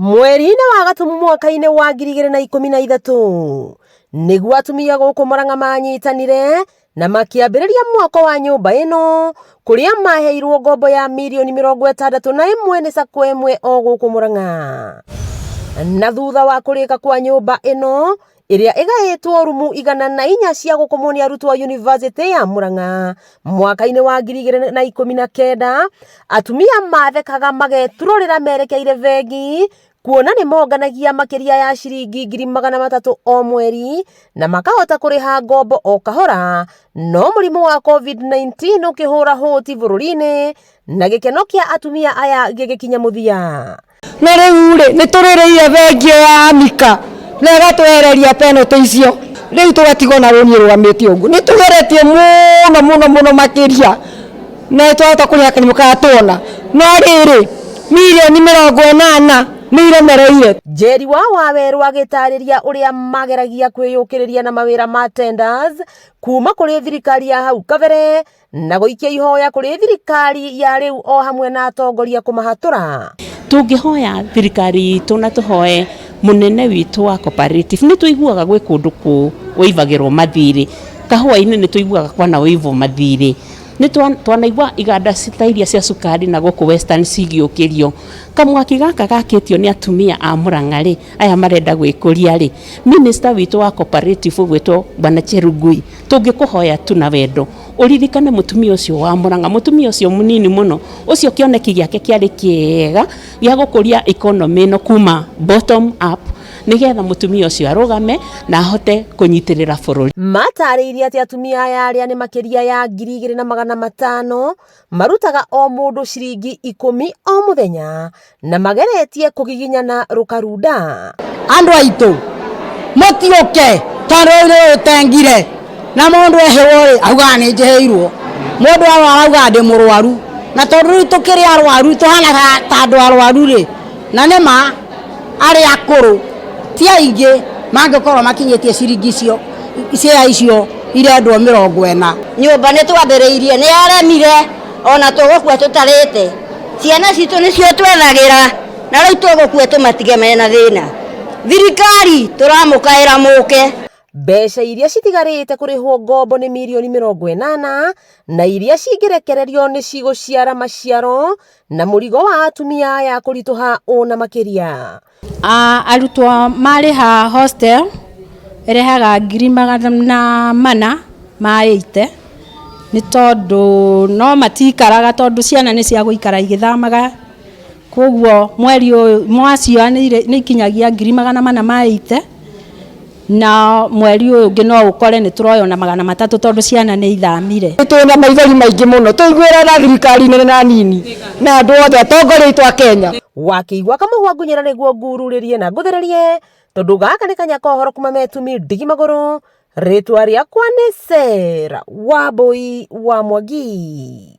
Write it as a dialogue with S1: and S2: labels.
S1: Mweri-inĩ wa Gatumu mwaka-inĩ wa 2013 nĩguo atumia gũkũ Murang'a manyitanire na makĩambĩrĩria mwako wa nyũmba ĩno kũrĩa maheirwo ngombo ya mirioni 61 nĩ sacco ĩmwe o gũkũ Murang'a. Na thutha wa kũrĩka kwa nyũmba ĩno ĩrĩa ĩgaĩtwo rumu 104 cia gũkomwo nĩ arutwo a yunivasĩtĩ ya Murang'a mwaka-inĩ wa 2019, atumia mathekaga mageturũrĩra merekeire bengi kuona nĩ monganagia makĩria ya ciringi 300,000 o mweri na makahota kũrĩha ngombo o kahora, no mũrimũ wa COVID-19 ũkĩhũra hũti bũrũri-inĩ na gĩkeno kĩa atumia aya gĩgĩkinya mũthia.
S2: No rĩu rĩ, nĩ tũrĩrĩire bengi ĩyo ya Amika na ĩgatwehereria penalty icio, rĩu tũgatigwo na rũni ĩrũgamĩte ũguo. Nĩ tũgeretie mũno mũno mũno makĩria na nĩ twahota kũrĩha kanyamũ karĩa tuona, no rĩrĩ, mirioni 80 nĩ iremereire.
S1: Njeri wa Wawerũ agĩtarĩria ũrĩa mageragia kwĩyũkĩrĩria na mawĩra ma tenders kuma kũrĩ thirikari ya hau kabere na gũikia ihoya kũrĩ thirikari ya rĩu o hamwe na atongoria kũmahatũra.
S3: Tũngĩhoya thirikari itũ na tũhoe mũnene witũ wa cooperative, nĩ tũiguaga gwĩ kũndũ kũivagĩrwo mathirĩ kahũa-inĩ, nĩ tũiguaga kwana ũivwo mathirĩ, nĩ twanaigua iganda ta iria cia cukari na gũkũ Western cigĩũkĩrio. Kamwaki gaka gakĩtio nĩ atumia a Murang'a rĩ, aya marenda gwĩkũria rĩ, minister witũ wa cooperative ũgwĩtwo Bwana Cherugui, tũngĩkũhoya tu na wendo ũririkane mũtumia ũcio wa Murang'a, mũtumia ũcio mũnini mũno, ũcio kĩoneki gĩake kĩarĩ kĩega gĩa gũkũria economy ĩno kuma bottom up, nĩgetha mũtumia ũcio arũgame na ahote kũnyitĩrĩra bũrũri.
S1: Matarĩirie atĩ atumia aya arĩa nĩ makĩria ya 2,500 marutaga o mũndũ ciringi 10 o mũthenya na mageretie kũgiginyana rũkarunda.
S2: Andũ aitũ mũtiũke tondũ rĩu nĩ ũtengire na mũndũ ehĩrwo rĩ, augaga nĩ njĩhĩirwo, mũndũ arwara augaga ndĩ mũrwaru, na tondũ rĩu tũkĩrĩ arwaru, tũhana ta andũ arwaru rĩ, na nĩma arĩa akũrũ ti aingĩ mangĩkorwo makinyĩtie ciringi icio cia icio irendwo 40.
S4: Nyũmba nĩ twambĩrĩirie, nĩ yaremire, ona tũgũkua tũtarĩte ciana citũ nĩcio twethagĩra, na rĩu tũgũkua tũmatige mena thĩna. Thirikari, tũramũkaĩra mũke.
S1: Mbeca iria citigarĩte kũrĩhwo ngombo nĩ mirioni 80 na iria cingĩrekererio nĩ cigũciara maciaro na mũrigo wa atumia aya kũritũha ũna makĩria.
S5: Arutwo marĩha hostel ĩrehaga 480,000, nĩ tondũ no matikaraga, tondũ ciana nĩ cia gũikara igĩthamaga, koguo mweri ũyũ mwacio nĩ ikinyagia 480,000, na mweri ũyũ ũngĩ no ũkore nĩ tũroywo na 300 tondũ ciana nĩ ithamire.
S2: Twĩna maithori maingĩ mũno, tũiguĩre na thirikari nene na nini na andũ othe atongoria aitũ a Kenya.
S1: Wakĩigua kamũhwa ngunyĩra nĩguo ngururĩrie na ngũthererie, tondũ gaka nĩ kanya ka ũhoro kuma metumi ndigi magũrũ. Rĩtwa rĩakwa nĩ Sarah Wambui wa Mwangi.